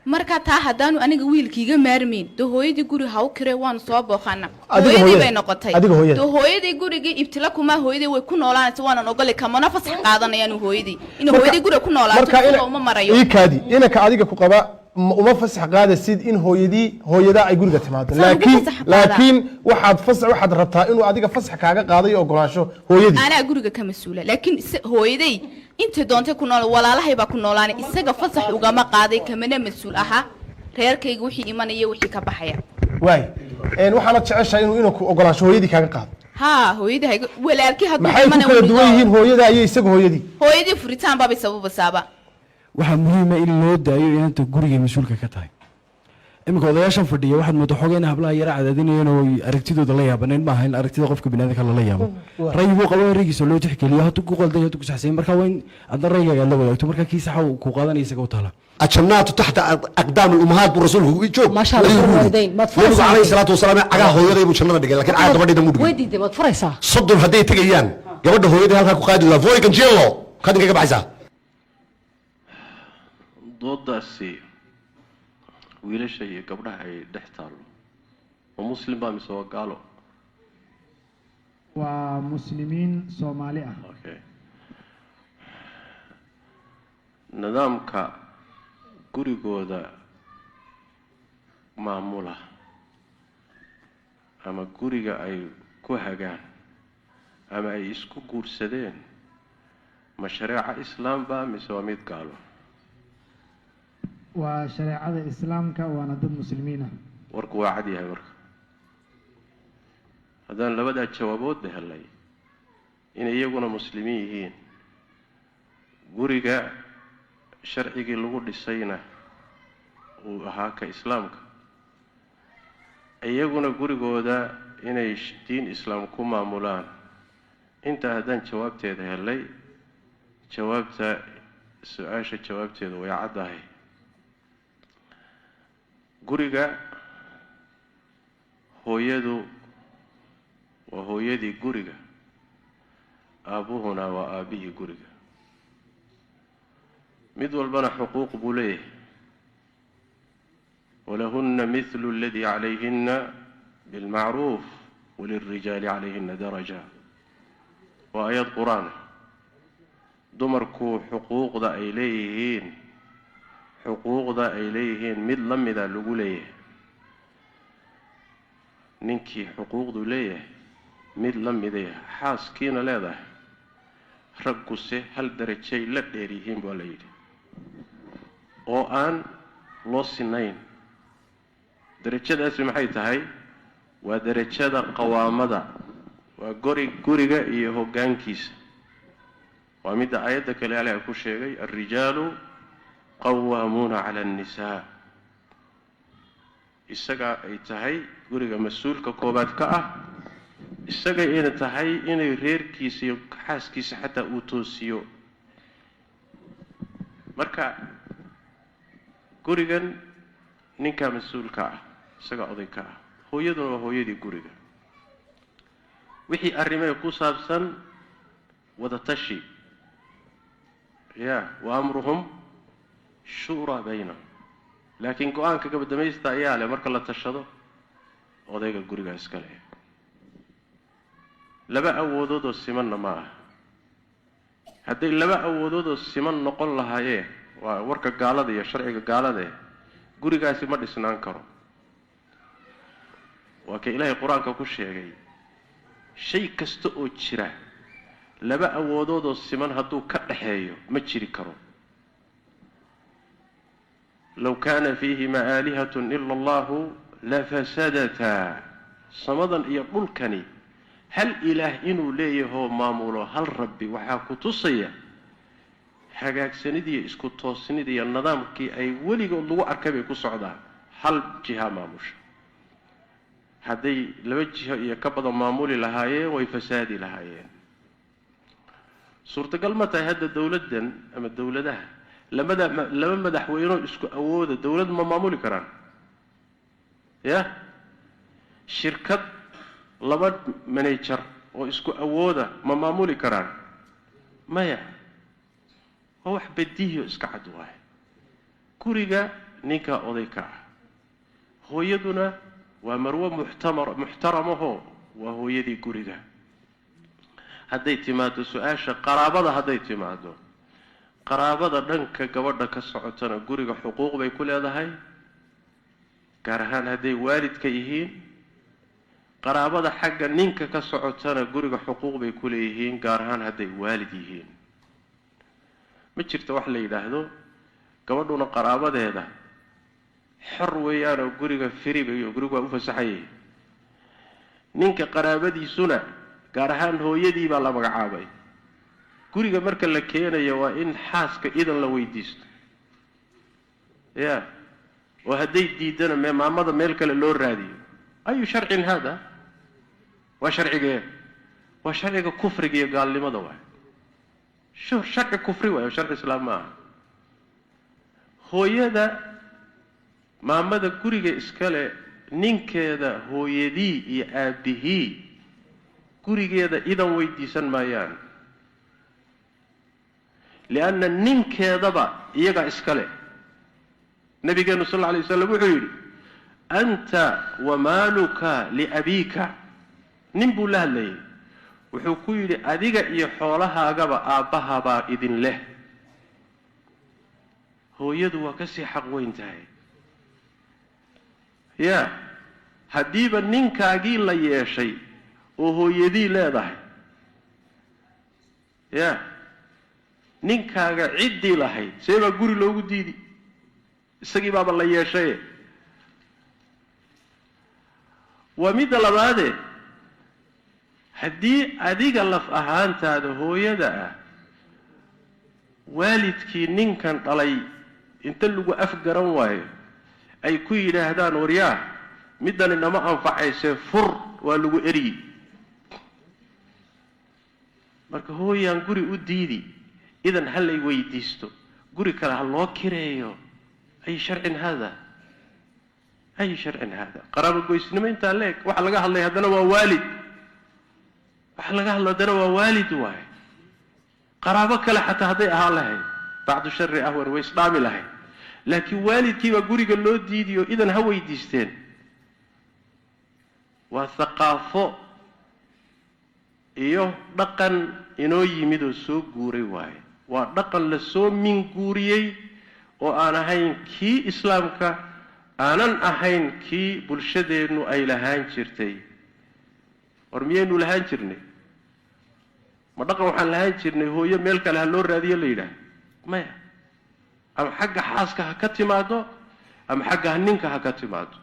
Marka taa haddaanu aniga wiilkiiga maarmayn, de hooyadii guri ha u kiree, waanu soo booqana. Adiga Hooyadii hooyada. bay noqotay. Adiga hooyada. De hooyadii gurigii ibtila kuma, hooyadii way ku noolaanaysa, waanan ogolay, kamana fasax qaadanayaan hooyadii inay hooyadii guriga ku noolaato. Marka Isaga uma marayo. Ii kaadi, inanka adiga ku qaba uma fasax qaadasid in hooyadii, hooyadaa ay guriga timaado? Saan ugu Laakiin fasax qaadaa? Laakiin waxaad rabtaa inuu adiga fasax kaaga qaadayo ogolaansho hooyadii. Anaa guriga ka mas-uula, laakiin hooyaday intay doontay ku nool, walaalahay baa ku noolaanay. Isaga fasax ugama qaaday, kamana mas-uul ahaa reerkayga wixii imanaya, wixii ka baxaya. Waay, waxaanad jeceshahay inuu inanku ogolaansho hooyadii kaaga qaado? Haa, hooyadii hayga, walaalkii hadduu Maxay ku imanaya kala wuu duwan yihiin hooyada iyo isaga hooyadii? Hooyadii furitaan baabay sababasaaba. Waxaa muhiima in loo daayo inanta guriga mas-uulka ka tahay. Iminka odayaashan fadhiya waxaad moodaa xoogaa in hablaha yara cadaadinayeen oo ay aragtidooda la yaabaneen. Maaha in aragtida qofka biniaadamka lala yaabo. Ra'yi buu qabo, in raygiisa loo tixgeliyo. Hadduu ku qalday, hadduu ku saxsan, marka waa in adna raygaaga aad la wadaagto. Marka kii saxa uu ku qaadanaya isaga u taala. الجنات تحت أقدام الأمهات buu rasuulku joog. Ma sha Allah, waalidayn. Maad Nabigu furaysaa? calayhi salaatu wasalaam cagaha hooyaday buu jannada dhigay, laakiin cagaha gabadhayda muu Way dhigay. diiday, maad furaysaa? 30 hadday tegayaan, gabadha hooyaday halkaa ku qaadi lahaa voy cancello kadinka ka baxaysaa. Doodaasi wiilasha iyo gabdhaha ay dhex taallo, ma Muslim baa mise waa gaalo? Waa Muslimiin Soomaali ah. Okay, nidaamka gurigooda maamula ama guriga ay ku hagaan ama ay isku guursadeen, ma shareeco Islaam baa mise waa mid gaalo? Waa shareecada Islaamka, waana dad Muslimiin ah. Warku waa cad yahay. Marka haddaan labadaa jawaaboodba helay, inay iyaguna Muslimiin yihiin, guriga sharcigii lagu dhisayna uu ahaa ka Islaamka, iyaguna gurigooda inay diin Islaam ku maamulaan, intaa haddaan jawaabteeda helay, jawaabta su-aasha jawaabteeda way caddahay. Guriga hooyadu waa hooyadii guriga, aabbuhuna waa aabbihii guriga. Mid walbana xuquuq buu leeyahay. ولهن مثل الذي عليهن بالمعروف وللرجال عليهن درجة, waa aayad Qur-aan. Dumarku xuquuqda ay leeyihiin, xuquuqda ay leeyihiin mid la mida lagu leeyahay ninkii. Xuquuqdu leeyahay mid la miday xaaskiina leedahay. Ragguse hal darajay la dheer yihiin baa la yidhi, oo aan loo sinayn. Darajadaasi maxay tahay? Waa darajada qawaamada, waa gori guriga iyo hoggaankiisa. Waa midda aayadda kale Ilaah ku sheegay: الرجال قوامون على النساء. Isaga ay tahay guriga mas-uulka koobaad ka ah, isaga ayna tahay inay reerkiisa iyo xaaskiisa xataa uu toosiyo. Marka gurigan ninkaa mas-uulka ah, isaga oday ka ah, hooyaduna waa hooyadii guriga. Wixii arrimee ku saabsan wadatashi ya وأمرهم شورى بينهم, laakiin go-aanka gabadamaysta ayaa leh marka la tashado odayga guriga iska leh. Laba awoodoodoo simanna ma aha. Hadday laba awoodoodoo siman noqon lahaayeen, waa warka gaalada iyo sharciga gaaladae, gurigaasi ma dhisnaan karo. Waa ka Ilaahay Qur-aanka ku sheegay: shay kasta oo jira laba awoodoodoo siman hadduu ka dhaxeeyo ma jiri karo. لو كان فيهما آلهة إلا الله لفسدتا. Samadan iyo dhulkani hal ilaah inuu leeyahoo maamulo, hal Rabbi, waxaa ku tusaya hagaagsanidii, isku toosnida iyo nidaamkii ay weligood lagu arkay bay ku socdaan. Hal jiha maamusha. Hadday laba jiho iyo ka badan maamuli lahaayeen, way fasaadi lahaayeen. Suurtagal ma tahay hadda dowladdan ama dowladaha lamada laba madaxweynoo isku awooda dowlad ma maamuli karaan? Ya shirkad laba manager oo isku awooda ma maamuli karaan? Maya, waa wax badiihiyo iska cad waaye. Guriga ninkaa mas-uulka ah, Ninkaa oday ka ah, hooyaduna waa marwo muxtamar muxtaramahoo waa hooyadii guriga. Hadday timaado su-aasha qaraabada, hadday timaado qaraabada dhanka gabadha ka socotana, guriga xuquuq bay ku leedahay, gaar ahaan hadday waalidka yihiin. Qaraabada xagga ninka ka socotana guriga xuquuq bay ku leeyihiin, gaar ahaan hadday waalid yihiin. Ma jirto wax la yidhaahdo gabadhuna qaraabadeeda xor weeyaanoo guriga firibayo, gurigu waa u fasaxan yihi. Ninka qaraabadiisuna, gaar ahaan hooyadii baa la magacaabay, guriga marka la keenayo waa in xaaska idan la weydiisto, ya, oo hadday diidana me maamada meel kale loo raadiyo. أي شرع هذا? Waa sharcigee? Waa sharciga kufriga iyo gaalnimada waay. Sharci kufri waay, sharci islaam ma aha. Hooyada, maamada guriga iskale, ninkeeda hooyadii iyo aabbihii gurigeeda idan weydiisan maayaan, lianna ninkeedaba iyagaa iskale. Nabigeenu sal alla alay waslam wuxuu yidhi: "أنت ومالك لأبيك." Nin buu la hadlayay, wuxuu ku yidhi: "Adiga iyo xoolahaagaba aabbahabaa idin leh." Hooyadu waa ka sii xaq weyn tahay. Ya, haddiiba ninkaagii la yeeshay oo hooyadii leedahay, ya, ninkaaga ciddii lahayd, see baa guri loogu diidi? Isagii baaba la yeeshaye. Waa midda labaade, haddii adiga laf ahaantaada hooyada ah waalidkii ninkan dhalay inta lagu afgaran waayo ay ku yidhaahdaan: "Waryaa, middani nama anfacaysee fur," waa lagu eryi. Marka hooyaan guri u diidi, idan ha lay weydiisto, guri kale ha loo kireeyo. أي شرع هذا? أي شرع هذا? Qaraabo goysnimo intaa leeg waxa laga hadlay haddana waa waalid. Waxa laga hadlay haddana waa waalid waaye. Qaraabo kale xataa hadday ahaan lahayd, بعض الشر أهون, way isdhaami lahayd, laakiin waalidkii baa guriga loo diidiyo, idan ha weydiisteen. Waa thaqaafo iyo dhaqan inoo yimid oo soo guuray waaye. Waa dhaqan la soo minguuriyey oo aan ahayn kii islaamka, aanan ahayn kii bulshadeennu ay lahaan jirtay. War miyaynu lahaan jirnay? Ma dhaqan waxaan lahaan jirnay hooyo meel kale ha loo raadiyo la yidhaah? Maya. Ama xagga xaaska ha ka timaado ama xagga ninka ha ka timaado,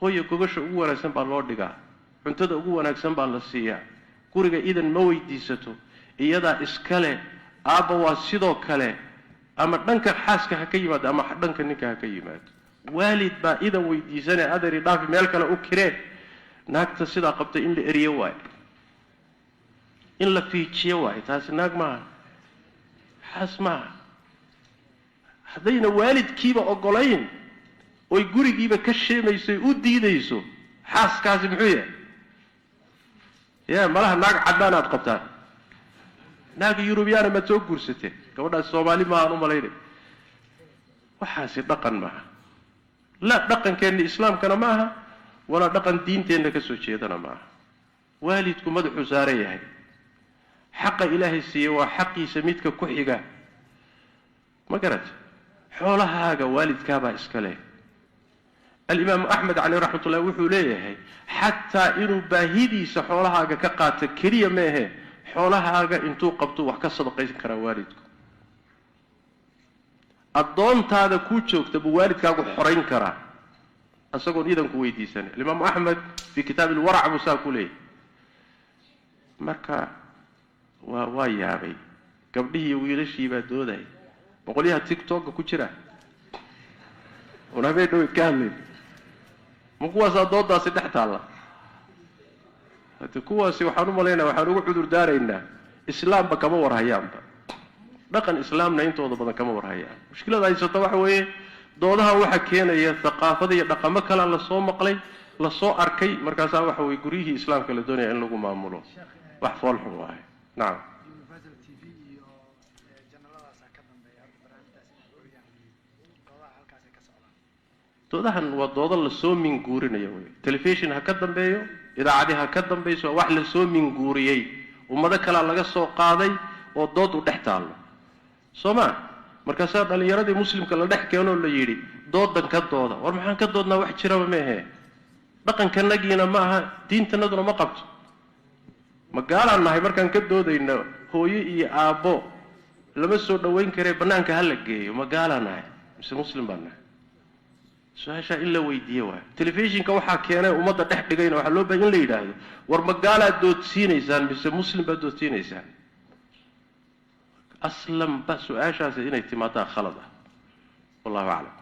hooyo gogasha ugu wanaagsan baa loo dhigaa, cuntada ugu wanaagsan baa la siiyaa, guriga idan ma weydiisato, iyadaa iskale. Aabba waa sidoo kale, ama dhanka xaaska ha ka yimaado ama dhanka ninka ha ka yimaado, waalid baa idan weydiisanee adeeri dhaafi, meel kale u kiree. Naagta sidaa qabtay in la eriyo waayo, in la fiijiyo waayo. Taasi naag maaha, xaas maaha. Haddayna waalidkiiba ogolayn oy gurigiiba ka sheemayso, u diidayso, xaaskaasi muxuu yahay? Ya, malaha naag caddaan aad qabtaan, naag Yurubiyaana maad soo guursateen. Gabadhaasi Soomaali maahaan u malaynay. Waxaasi dhaqan maaha, la dhaqankeenna islaamkana ma aha, walaa dhaqan diinteenna ka soo jeedana ma aha. Waalidku madaxuu saaran yahay. Xaqa Ilaahay siiye waa xaqiisa midka ku xiga, ma garat? Xoolahaaga waalidkaabaa iska leh. Alimaamu Axmed caleyh raxmat ullahi wuxuu leeyahay, xataa inuu baahidiisa xoolahaaga ka qaato keliya meehe, xoolahaaga intuu qabto wax ka sadaqaysan karaa waalidku. Addoontaada kuu joogta buu waalidkaagu xorayn karaa isagoon idanku weydiisanay. Alimaamu Axmed fii kitaabi alwarac buu saa ku leeyahay. Marka waa yaabay, gabdhihii iyo wiilashii baa doodaya, boqolyaha TikToka ku jira oon habeen dhaweyd ka hadlayn. Ma kuwaasaa doodaasi dhex taalla? Hade kuwaasi waxaan u malaynaya, waxaan ugu cudur daaraynaa, islaamba kama warhayaanba, dhaqan islaamna intooda badan kama warhayaan. Mushkilada haysata waxa weeye, doodaha waxa keenaya thaqaafada iyo dhaqamo kalea lasoo maqlay, lasoo arkay. Markaasaa waxa weye guryihii islaamka la doonaya in lagu maamulo. Wax foolxun waaye. Nacam. Universal TV iyo janaladaasa ka dambeeya horta barnaamijtaas inay fuliyaan. Doodaha halkaasay ka socdaan. Doodahan waa doodo lasoo minguurinaya wey. Telefishin ha ka dambeeyo, idaacadi ha ka dambayso, waa wax lasoo minguuriyey, ummado kalea laga soo qaaday oo dood u dhex taallo, soo ma? Markaasaa dhallinyaradii muslimka la dhex keenoo la yidhi, "Doodan ka dooda." War maxaan ka doodnaa? Wax jiraba meehe, dhaqankanagiina ma aha, diintanaduna ma qabto. Ma gaalaan nahay markaan ka doodayno hooyo iyo aabbo lama soo dhowayn karee, bannaanka ha la geeyo? Ma gaalaan nahay mise muslim baan nahay? Su-aashaa in la weydiiye waayo. Telefishinka waxaa keenay ummadda dhex dhigayna waxaa loo bahay in la yidhaahdo, "War ma gaalaad doodsiinaysaan mise muslim baad doodsiinaysaan?" Aslanba su-aashaasi inay timaadaa khalad ah. Wallahu aclam.